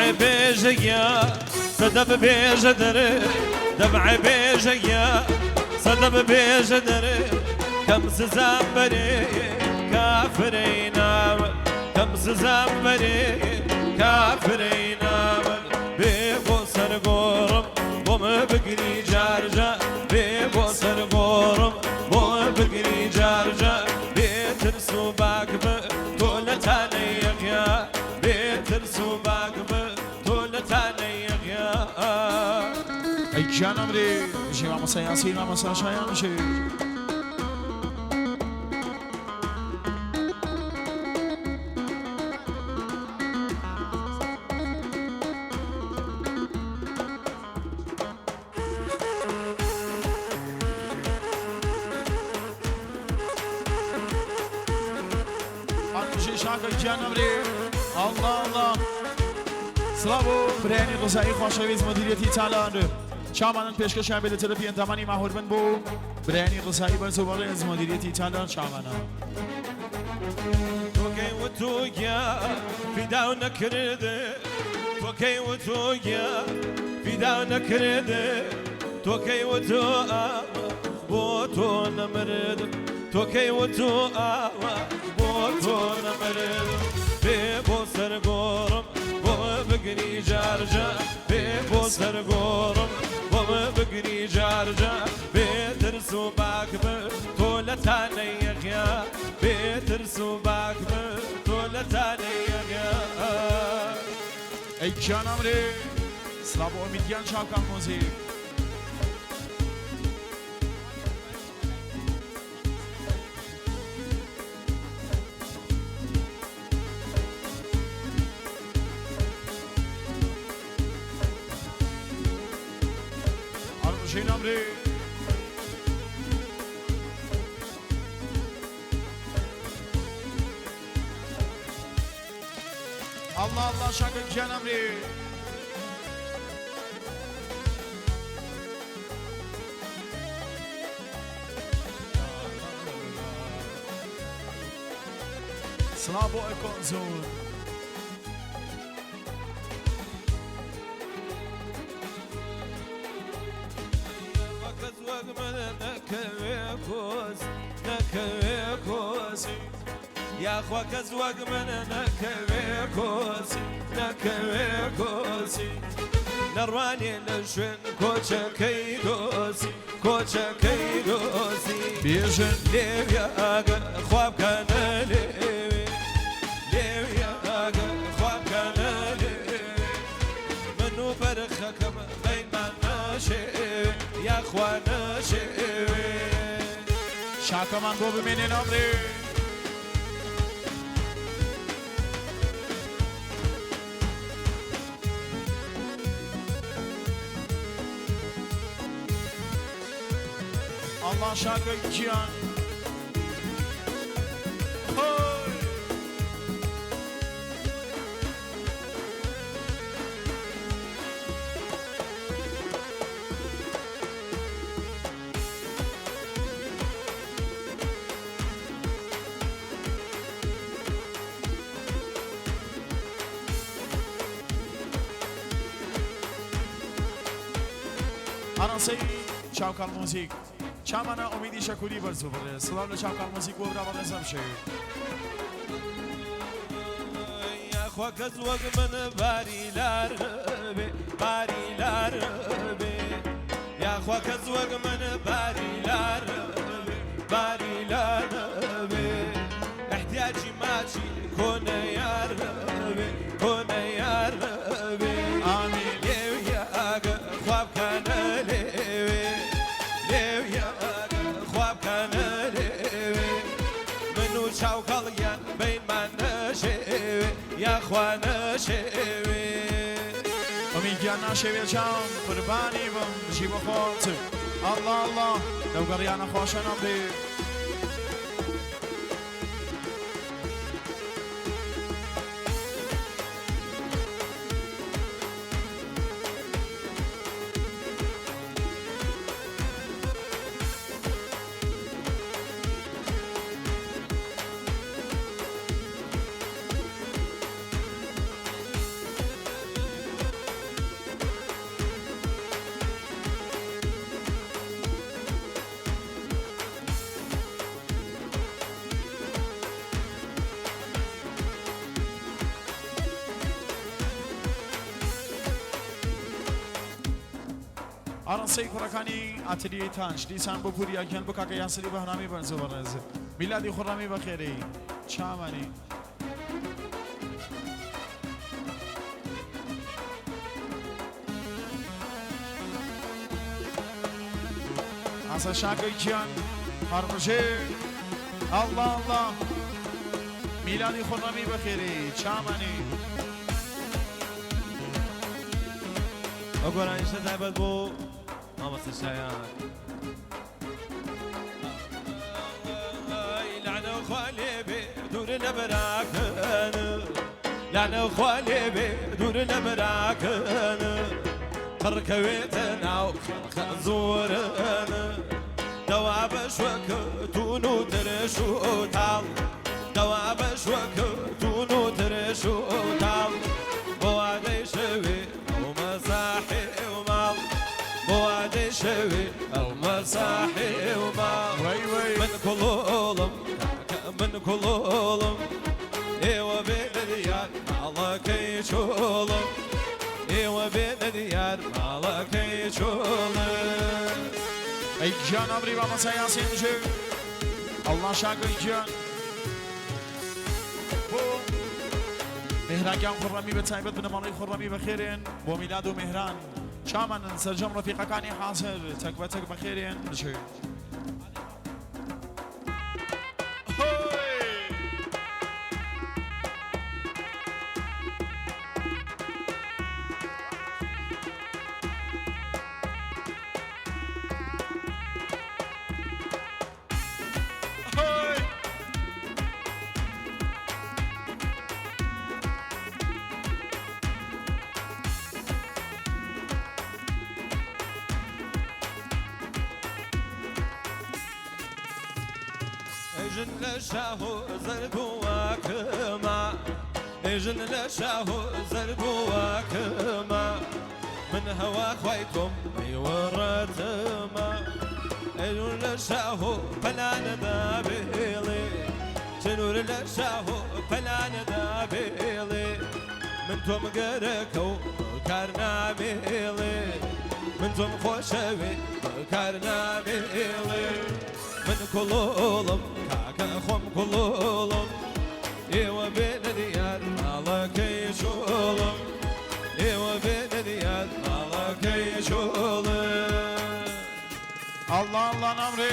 دەمعێ بێژە گیا سەدە ببێژە دەرێ دەمعێ بێژە گیا سەدە ببێژە دەرێ کەم سزام بەرێ کافرەی ناوە کەم سزام بەرێ کافرەی ناوە بێ بۆ سەر گۆڕم بۆم بگری جارجا بێ بۆ سەر گۆڕم بۆ بگری جارجا بێ ترس و باک بە تۆ لە تانەی یەغیا بێ ترس و باک بە تۆ لە تانەی یەغیا. ئەی گیانم رێ بژی مامۆستا یاسین مامۆستا شایان بژی. شاکە گیان نەمرێ ئەڵڵا ئەڵڵا سڵاو بۆ برایانی ڕزایی خۆشەویست مدیریەتی چالان چامانن پێشکەشیان بێت لە تەرەفی ئەندامانی ماهوربن بۆ برایانی ڕزایی بەرز و بەڕێز مدیریەتی چالان چامانە تۆکەی وتوگیا فیداو نەکردێ تۆکەی وتوگیا فیداو نەکردێ تۆکەی وتو ئاوا بۆ تۆ نەمردم تۆکەی وتو ئاوا بۆ تۆ نەمردم بێ بۆ سەر گۆڕم بۆ بگری جارجا بێ بۆ سەر گۆڕم بۆ بگری جارجا بێ ترس و باک بە تۆ لە تانەی یەغیا بێ ترس و باک بە تۆ لە تانەی یەغیا. ئەی گیانم رێ سڵاو بۆ ئومید گیان چاوکان مۆزیک. ئەڕژین ئەمرێ. ئەڵڵا ئەڵڵا شاکە گیان ئەمرێ. سڵاو بۆ ئەکۆن زۆر. کەس وەک من نەکەوێ کۆس نەکەوێ کۆسی یاخوا کەس وەک من نەکەوێ کۆسی نەکەوێ کۆسی نەڕوانێ لە شوێن کۆچەکەی دۆسی کۆچەکەی دۆسی بێژن لێویا ئاگە خوا بکەنە لێوێ لێویا ئاگە خوا بکەنە لێوێ من و بەرخەکەم بەینمان ناشێوێ یاخوا ناشێوێ. شاکەمان بۆ بمێنێ نامرێ. ئەڵڵا شاکە گیان. هۆی. ئاراسی چاوکاڵ موزیک چامانە ئومیدی شەکوری بەرز و بڕێ سڵاو لە چاوکاڵ موزیک بۆ برا بەڕێزم شێ. یاخوا کەس وەک من باری لار بێ باری لار بێ یاخوا کەس وەک من باری لار بێ باری لار بێ احتیاجی ماچی کۆنە یار بێ کۆنە یار بێ ئامین. لێویا ئاگە خوا بکەنە لێوێ لێویا ئاگە خوا بکەنە لێوێ من و چاوکەڵیان بینمان نەشێوێ یاخوا نەشێوێ. ئومید گیان ناشێوێ چاوم قوربانی بم بژی بۆ خۆت. ئەڵڵا ئەڵڵا لەو گەڕیانە خۆشە نەمرێ. ئاڕاستەی کوڕەکانی ئاتلیەی تاج دیسان بۆ پوریا گیان بۆ کاکە یاسری بەهرامی بەرز و بەڕێز میلادی خوڕەمی بەخێرێی چامانی. ئاسا شاکە گیان هەرڕژێ ئەڵڵا ئەڵڵا میلادی خوڕەمی بەخێرێی چامانی. ئەو گۆرانیشە تایبەت بۆ مامۆستا شایان. لعنە خوا لێ بێ دوور لە براکەن، لعنە خوا لێ بێ دوور لە براکەن، قڕکەوێتە ناو خەزۆرن، دەوا بە شوەکە تون و ترش و تاڵ، دەوا بە شوەکە تون و ترش و تاڵ، بۆ وادەی شەوێ ئەو مەساحێ و ماڵ، بۆ وادەی شەوێ ئەو مەساحێ و ماڵ. وەی وەی. من کوڵۆڵم کاکە من کوڵۆڵم، ئێوە بێنە دیار ماڵەکەی چۆڵم، ئێوە بێنە دیار ماڵەکەی چۆڵم. ئەی گیان ئەمری مامۆستا یاسین بژێ ئەڵڵا شاکر گیان بۆ مێهرانگیان خوڕەمی بە تایبەت بنەماڵەی خوڕەمی بەخێرێن بۆ میلاد و مێهران چامانن سەرجەم ڕەفیقەکانی حازر تەک بە تەک بەخێرێن بژێ. ژن لە شاهۆ زەرد بووەکەمە، ژن لە شاهۆ زەرد بووەکەمە، من هەوا خوای تۆم ئەیوەڕەتەمە، ئەیون لە شاهۆ پەلانەدا بێڵێ، چنور لە شاهۆ پەلانەدا بێڵێ، من تۆم گەرەکە و کار نامێڵێ، من تۆم خۆشەوێ کار نامێڵێ، من کوڵۆڵم کاکە خۆم کوڵۆڵم، ئێوە بێنە دیار ماڵەکەی چۆڵم، ئێوە بێنە دیار ماڵەکەی چۆڵم. ئەڵڵا ئەڵڵا نامرێ.